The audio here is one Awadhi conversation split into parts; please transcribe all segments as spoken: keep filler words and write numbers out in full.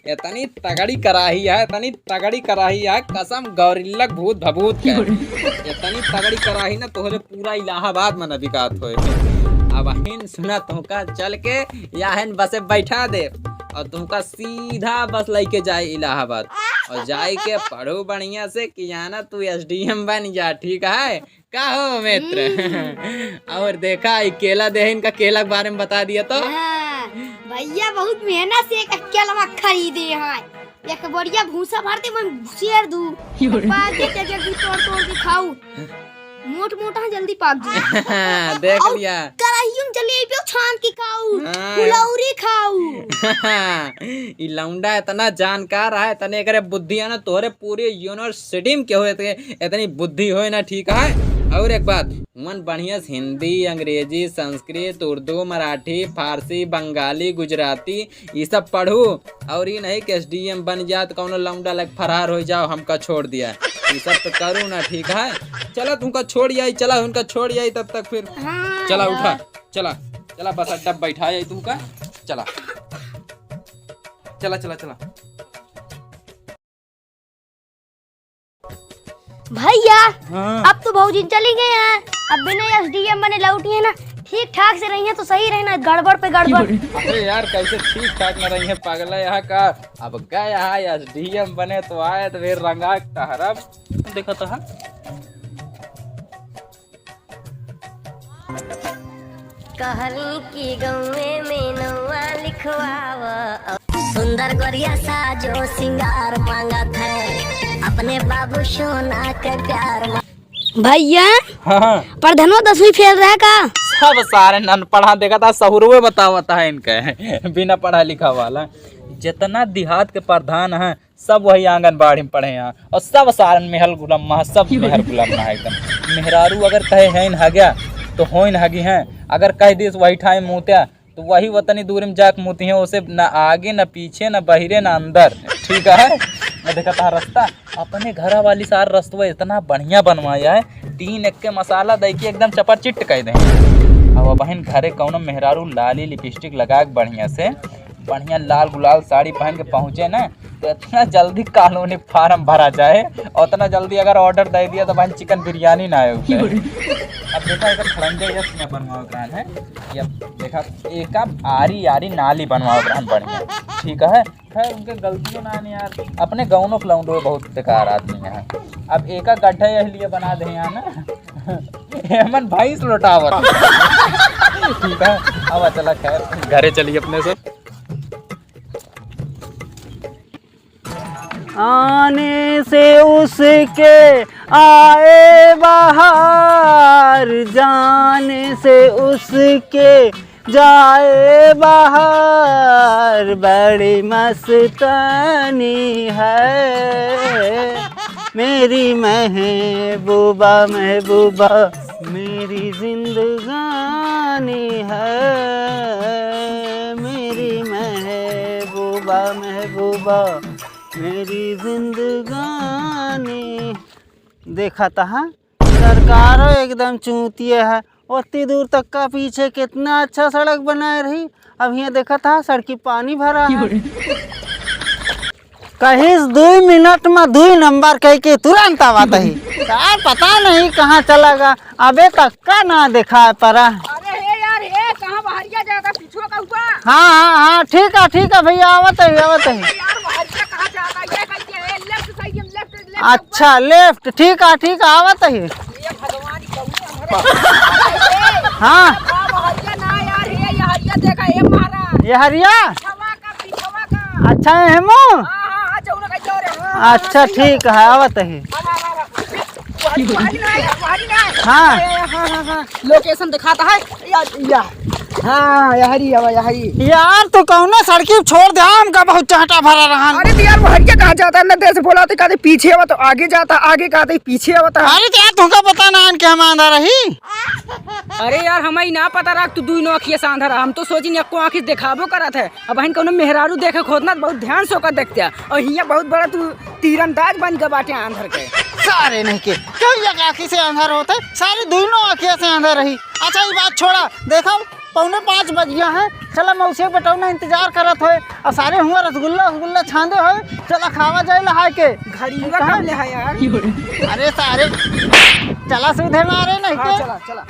इतनी तगड़ी कराही है, इतनी तगड़ी कराही है, कसम गौरिल्लक भूत भभूत के। इतनी तगड़ी कराही ना, तोहरे पूरा इलाहाबाद में न बिकात होए। अब हिन सुना, तुमका चल के याहन बसे बैठा दे और तुमका सीधा बस लेके जाए इलाहाबाद और जाए के पढ़ू बढ़िया से कि आना तू एसडीएम बन जा, ठीक है? का हो मित्र? हम्म। और देखा, ई केला देहे, इनका केला के बारे में बता दिया तो। हाँ, भैया बहुत मेहनत से एक केलवा खरीदे हैं। एक बढ़िया भूसा भर दे, मैं शेर दू। पाक के जल्दी तोड़ तोड़ के खाऊ। मोट मोट हाँ, जल्दी पाक जाए। देख और लिया। कराहियों में जलेबी छान के खाऊ, हाँ। फुलौरी खाऊ। ई लौंडा इतना जानकार है, तने एकरे बुद्धि है ना, तोहरे पूरे यूनिवर्सिटी में केहू इतने इतनी बुद्धि होए ना, ठीक है। और एक बात, मन बढ़िया से हिंदी, अंग्रेजी, संस्कृत, उर्दू, मराठी, फारसी, बंगाली, गुजराती, ई सब पढ़ू। और ई नहीं कि एसडीएम बन जात, कौनो लौंडा लग फरार हो जाओ, हमका छोड़ दिया, ई सब तो करू ना, ठीक है। चला तुमका छोड़ आई, चला उनका छोड़ आई, तब तक फिर हाँ चला यार। उठा, चला, चला बस अड्डा बैठा आई तुमका, चला, चला, चला, चला। भैया, हाँ। अब तो भौजी चली गई हैं, अब बिना एसडीएम बने लौटी है ना, ठीक ठाक से रही है तो सही रहे ना, गड़बड़ पे गड़बड़। अरे यार, कैसे ठीक ठाक न रही है पागल है यहाँ का। अब गए यहाँ एसडीएम बने तो आए तो फिर रंगा टहरब। देखा तो है। कहली कि गौवे में नौवा लिखवावा। सुंदर गोरिया साजो सिंगार मांगत है, अपने बाबू सोना के प्यार मांग- भैया, हाँ, हाँ। प्रधानो दसवीं फेल रहा का? सब सारे अनपढ़ा देखा था, सहुरवे बतावत है इनके, बिना पढ़ा लिखा वाला। जितना देहात के प्रधान है, सब वही आंगनबाड़ी में पढ़े हैं और सब सारन मेहर गुलाम है, सब मेहर गुलाम है एकदम। मेहरारू अगर कहे होइन हग्या तो होइन हगी हैं, अगर कह दिस वही ठाई मूत्या तो वही वतनी दूरी में जाके मूती हैं, उसे न आगे न पीछे न बहिरे न अंदर। ठीक है, मैं देखा था रास्ता अपने घर वाली सार रस्तवा इतना बढ़िया बनवाया है, तीन एक के मसाला दे के एकदम चपाचिट कह दे। अब बहन घरे कौनो मेहरारू लाली लिपस्टिक लगा के बढ़िया से बढ़िया लाल गुलाल साड़ी पहन के पहुँचे ना, तो इतना जल्दी कॉलोनी फार्म भरा जाए, और उतना जल्दी अगर ऑर्डर दे दिया तो भाई चिकन बिरयानी ना आए उसे। अब देखा, एक खड़ंजा यस में बनवाओ ग्रान है, ये देखा, एक आरी आरी नाली बनवाओ ग्रान बढ़िया, ठीक है। खैर, उनके गलतियों ना आने यार, अपने गाँव के लौंडो बहुत बेकार आदमी है। अब एक गड्ढा यही लिए बना दे यहाँ ना, एमन भैंस लौटावत। ठीक है, अब चला, खैर, घरे चलिए अपने से। आने से उसके आए बाहर, जाने से उसके जाए बाहर, बड़ी मस्तानी है मेरी महबूबा, महबूबा। मेरी जिंदगानी है, मेरी महबूबा, महबूबा, मेरी जिंदगानी। देखा तहा, सरकारो एकदम चूतिए है। ओत्ती दूर तक का पीछे कितना अच्छा सड़क बनाए रही, अब हियाँ देखा था, सड़की पानी भरा है। कहिस दुई मिनट में दुई नंबर कह के तुरंत आवत ही। सार पता नहीं कहाँ चला गा। अबे कक्का ना देखा परा। अरे हे यार, हे कहाँ बहरिया जाता, पीछुआ का हुआ? हाँ, हाँ, हाँ, ठीक है, ठीक है भैया, आवत ही, आवत ही। अरे यार, बहरिया कहाँ जाता, ये कह के, ए, लेफ्ट साइड में, लेफ्ट, लेफ्ट। अच्छा, लेफ्ट, ठीक है, ठीक है, आवत ही। ये भगवान, ई कौन है? हाँ। बहरिया ना यार, हे, ये हरिया देखा, ए महाराज। ये हरिया? पिछवा का, पिछवा का। अच्छा, हेमू? हाँ, हाँ, हाँ, जौन का जोर है, हाँ, अच्छा, हाँ, सही ठीक है। है, आवत ही। हाँ, हाँ, हाँ, हाँ। वही, वही ना है, वही ना है। हाँ। ए, हाँ, हाँ, हाँ। लोकेशन दिखाता है। या, या। हाँ, यहरी हवा, यहरी। यार, तू कौनो सड़की छोड़ दे, हमका बहुत चहटा भरा रहन। अरे, तो यार, वो हरिया कहाँ जाता है? ना देर से बोला तो कहते पीछे आवा, तो आगे जाता, आगे कहते पीछे आवता। अरे, तो यार, तुमका पता ना है कि हम आंधा रही। अरे यार, हमें ना पता रहा, तू दुई नौ आँखिया से आंधा रहा। हम तो सोचिन, एको आँखी देखाबो करत है। अब बहन कौनो मेहरारू देखे खोदना तो बहुत ध्यान से ओकर देखते हैं। और हियाँ बहुत बड़ा तू तीरंदाज बन के बाटे आंधर के। सारे नहीं के, क्यों एक आँखी से आंधर होते? सारे दोनों आँखिया से आंधर रही। अच्छा, ये बात छोड़ा, देखो, पौने पाँच बज गया है। चला, मौसी के बेटौना इंतजार करत होए। और सारे हुआ रसगुल्ला, रसगुल्ला छांदे होए। चला, खावा जाए लहाय के। घड़ीवा कहाँ? कब ले है यार? अरे सारे, चला सीधे मारे नहीं हाँ, के। चला, चला।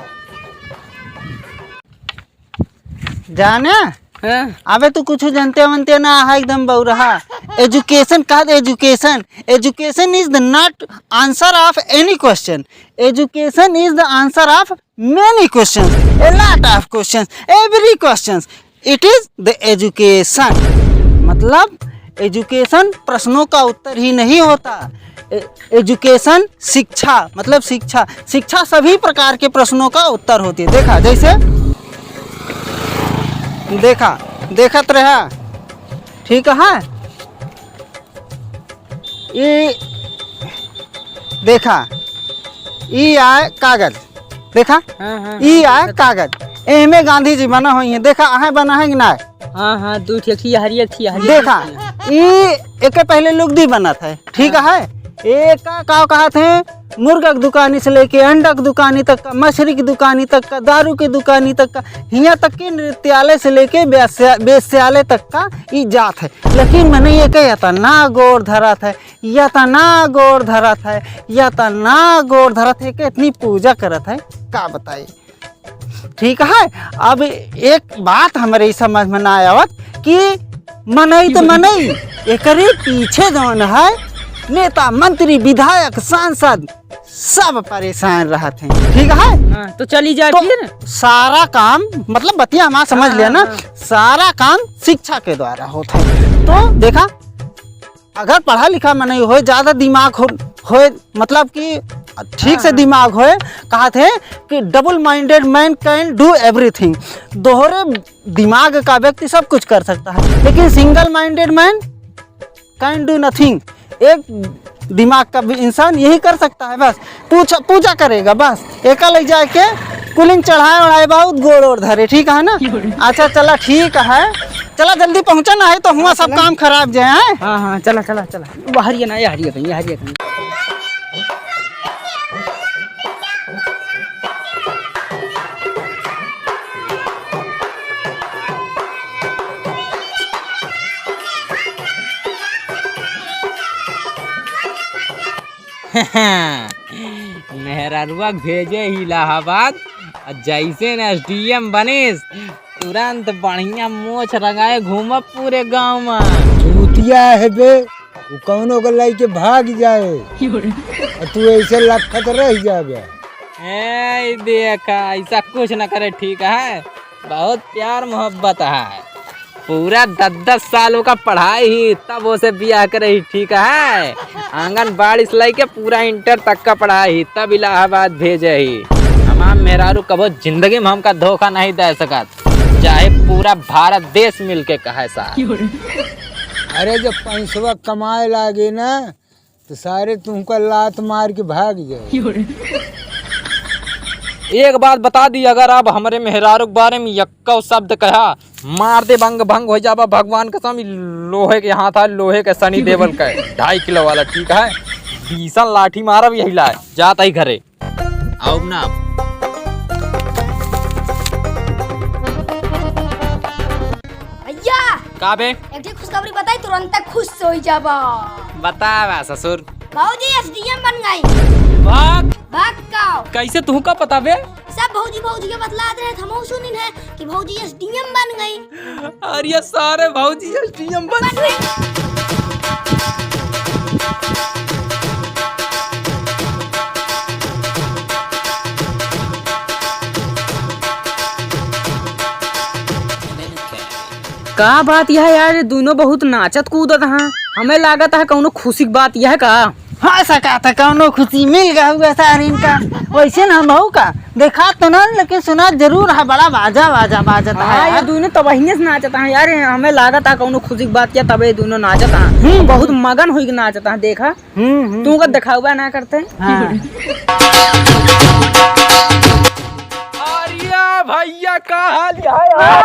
जाने? हाँ। अबे तू कुछ जनते वनते ना है, एकदम बौरहा। Education का education? Education is the not answer of any question. Education is the answer of many questions, a lot of questions, every questions. It is the education. मतलब education प्रश्नों का उत्तर ही नहीं होता। ए-, education शिक्षा, मतलब शिक्षा, शिक्षा सभी प्रकार के प्रश्नों का उत्तर होती है। देखा, जैसे देखा, देखत रहा, ठीक है, ई देखा, ई आए कागज, देखा, हाँ, हाँ, ई हाँ, आए देखा। कागज, एमे गांधी जी बना हुई है। देखा, आहे बना है कि ना? हाँ, हाँ, दू ठे, एक ठे हरी, एक ठे हरी, देखा, एक ठे। ई एके पहले लुगदी बनत है, ठीक हाँ। है। एका का कहत है, मुर्गा के दुकानी से लेके अंडा के दुकानी तक का, मछली की दुकानी तक का, दारू की दुकानी तक का, हियाँ तक कि नृत्यालय से लेके वेश्या-, वेश्यालय तक का ई जात है। लेकिन मने एके एतना गोड़ धरत है, एतना गोड़ धरत है, एतना गोड़ धरत है कि इतनी पूजा करत है, का बताई। ठीक है, अब एक बात हमरे ई समझ में ना आवत कि मनई तो मनई, एकरे पीछे जौन है नेता, मंत्री, विधायक, सांसद, सब परेशान रहत हैं, ठीक है? हाँ, तो चली जाए तो फिर। सारा काम, मतलब बतिया हमारा समझ हाँ, लिया ना, हाँ। सारा काम शिक्षा के द्वारा होत है। तो देखा, अगर पढ़ा लिखा मनई होए, ज्यादा दिमाग हो, होए, मतलब कि ठीक से हाँ, हाँ। दिमाग होए, कहत है कि double minded man can do everything, दोहरे दिमाग का व्यक्ति सब कुछ कर सकता है, लेकिन single minded man can do nothing। एक दिमाग का भी इंसान यही कर सकता है बस। पूछा, पूजा करेगा बस। एका ले जाए के कुलिन चढ़ाए उढ़ाए बहुत गोड़ ओड़ धरे, ठीक है ना? अच्छा चला, ठीक है, चला जल्दी पहुँचा, ना है तो हुआ सब काम खराब जाए, हैं? हाँ, हाँ, चला, चला, चला। वो हरिया ना, ये हरिया कहीं, ये हरिया कहीं। मेहरारुआ के भेजे ही इलाहाबाद, और जैसे न एसडीएम बनिस, तुरंत बढ़िया मोछ रंगाए घूमब पूरे गाँव में। चूतिया है बे, वो कौनो के लइके भाग जाए, और तू ऐसे लखत रह जाबे। ए, देखा, ऐसा कुछ न करे, ठीक है? बहुत प्यार मोहब्बत है। पूरा दस दस साल ओका पढ़ाई ही, तब ओसे बियाह करे ही, ठीक है? आंगनबाड़ी से लइके पूरा इंटर तक का पढ़ाई ही, तब इलाहाबाद भेजे ही। हमार मेहरारू कबो जिंदगी में हमका धोखा नहीं दे सकत, चाहे पूरा भारत देश मिलके कहे साहब। अरे, जब पैसवा कमाए लागे ना, तो सारे तुमका लात मार के भाग जाए। एक बात बता दी, अगर आप हमरे मेहरारू के बारे में यक्को शब्द कहा, मार दे बंग भंग हो जाबा। भगवान कसम, ई लोहे के हाथ है, लोहे के सनी देवल का है, ढाई किलो वाला, ठीक है? बीसन लाठी मारब यही लाए, जात ही घरे। आओ ना। भैया, का बे? एक ठे खुशखबरी बताई, तुरंत खुश हो जाबा। बतावा ससुर। भौजी एसडीएम बन गई। भाग। भाग का? कैसे, तुहका पता बे? सब भौजी, भौजी के बतलात रहे, हमहू सुनिन है कि भौजी एसडीएम बन गई। अरे सारे भौजी एसडीएम बन गई। का बात यह है यार, ये दुनों बहुत नाचत कूदत हैं। हमें लागत है कौनो खुशी की बात यह का? हाँ, सका था कौनो खुशी मिल गया हुआ सारिन का। वैसे ना हम बहू का देखा तो ना, लेकिन सुना जरूर है, बड़ा बाजा, बाजा बाजत है हाँ, ये यार। दुनों तबहिने से नाचत हैं यार। हमें लागत है कौनो खुशी की बात किया, तबे ये दुनों नाचत हैं। हम्म। बहुत मगन हुई के नाचत हैं, देखा। हम्म, हम्म। तू का दिखावा ना करते। हाँ। अरे भैया, का हाल है यार?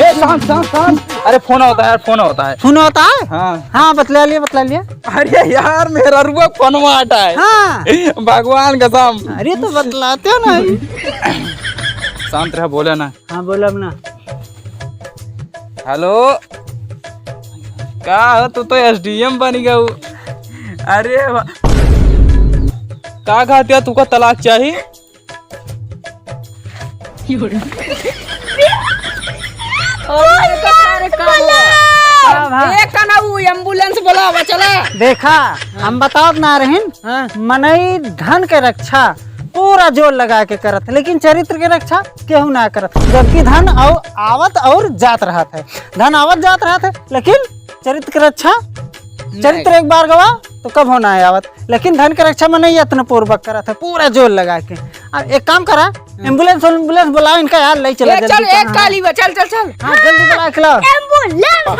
ए, शांत, शांत, शांत। अरे, फोन होता है यार, फोन होता है। फोन होता है? हाँ। हाँ, बतला लिया, बतला लिया। अरे यार, मेहररुआ फोनवा हटा है। हाँ। भगवान कसम। अरे, तो बतलाते हो ना। शांत रह, बोले ना। हाँ, बोलब ना। हेलो, का हो, तू तो एसडीएम बन गऊ। अरे भा-, का कहतिया, तुका तलाक चाही? अरे, का रे, का हुआ? का भा? ए, का ना, उ एम्बुलेंस बोलावा, चला। देखा, हम बतावत ना रहिन, हाँ। मनई धन के रक्षा पूरा जोर लगा के करत है, लेकिन चरित्र के रक्षा केहू ना करत, जबकि धन अउ आवत अउर जात रहत है, धन आवत जात रहत है, लेकिन चरित्र के रक्षा, चरित्र एक बार गवा तो कबो ना आवत, लेकिन धन के रक्षा मनई यत्न पूर्वक करत है, पूरा जोर लगा के। अब एक काम करा, एम्बुलेंस, एम्बुलेंस बुलाओ इनका यार, ले चला ए, जल्दी चल, से, एक हाँ। काली बा, चल, चल, चल। हाँ, जल्दी बुला के लाओ। एम्बुलेंस बुलाओ।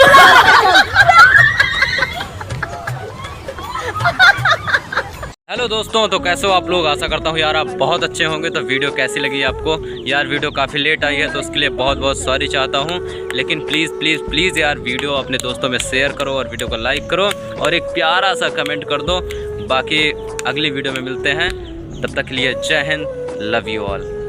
हेलो दोस्तों, तो कैसे हो आप लोग? आशा करता हूँ यार, आप बहुत अच्छे होंगे। तो वीडियो कैसी लगी आपको? यार, वीडियो काफ़ी लेट आई है, तो उसके लिए बहुत बहुत सॉरी चाहता हूँ। लेकिन प्लीज़, प्लीज़, प्लीज़ यार, वीडियो अपने दोस्तों में शेयर करो और वीडियो को लाइक करो और एक प्यारा सा कमेंट कर दो। बाकी अगली वीडियो में मिलते हैं, तब तक के लिए जय हिंद, लव यू ऑल।